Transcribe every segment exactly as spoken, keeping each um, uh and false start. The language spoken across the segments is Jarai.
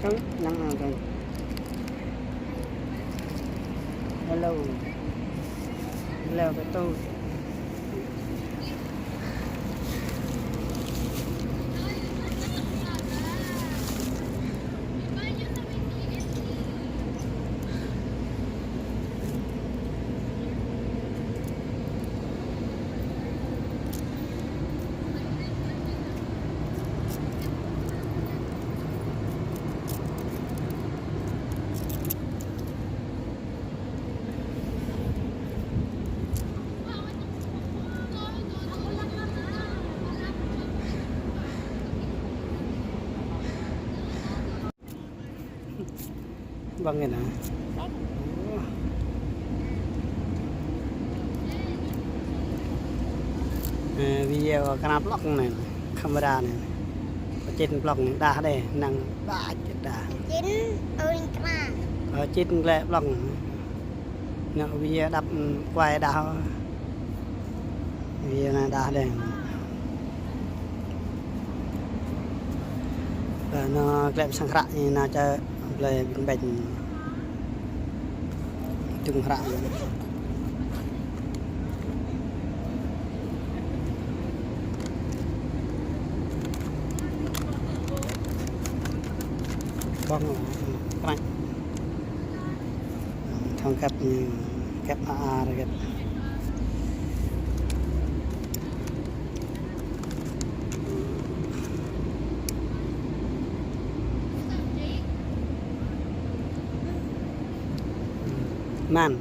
Năng ăn kênh. Hello. Hello, betul. Ƀơ̆ng anai. Ơ, video kơnăl blok anai, camera anai. Pơčin blok anai, đah đeh, năng ƀă čit đah. Pơčin, ơi, kơnăl. Pơčin glĕ blok anai. Nă, video đăp, ưm, quay đah. Video anai đah đeh. Ba nă glĕ sang hră anai nă čơ blĕ ƀing ƀĕnh. Tung hră. Ƀơ̆ng, ƀơ̆ng. Thong kĕp, kĕp a a rơgĕt. Man.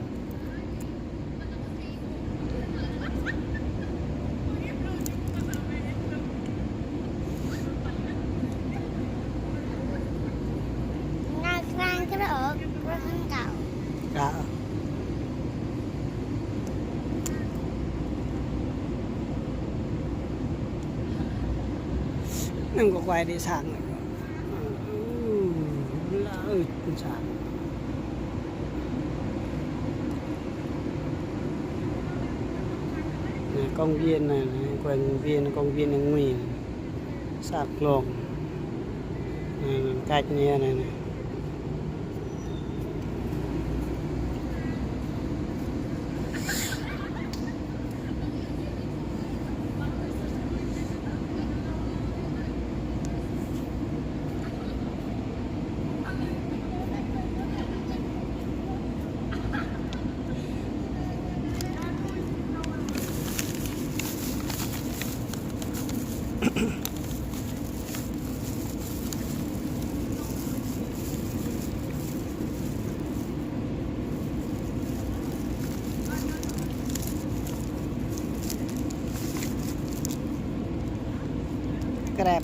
Ngai krang kơ ôh, krang kâo. Kâo. Năng kơ quay đi sang. Ơ, lơ, ơ, sang. Nă, công viên anai, nă, công viên, công viên anai ngui. Sat glông. Nă, nă, cách anai, anai, anai. Krep.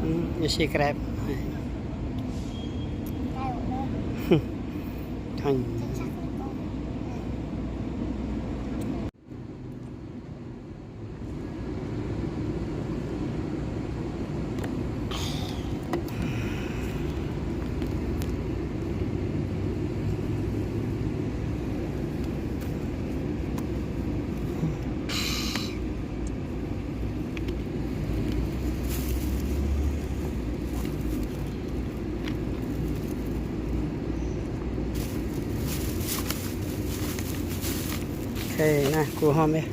Ư, ñu si krep. Thâo. Ê, anai, kơ hŏm ê.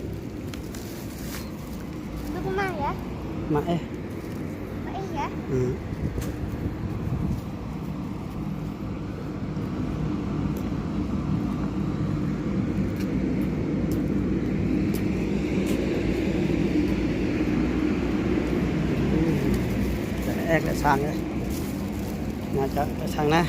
Dŭk mă yơh? Mă ê. Mă ê yơh? Ư. Ê, lĕ sang ê. Anai čă, lĕ sang anai.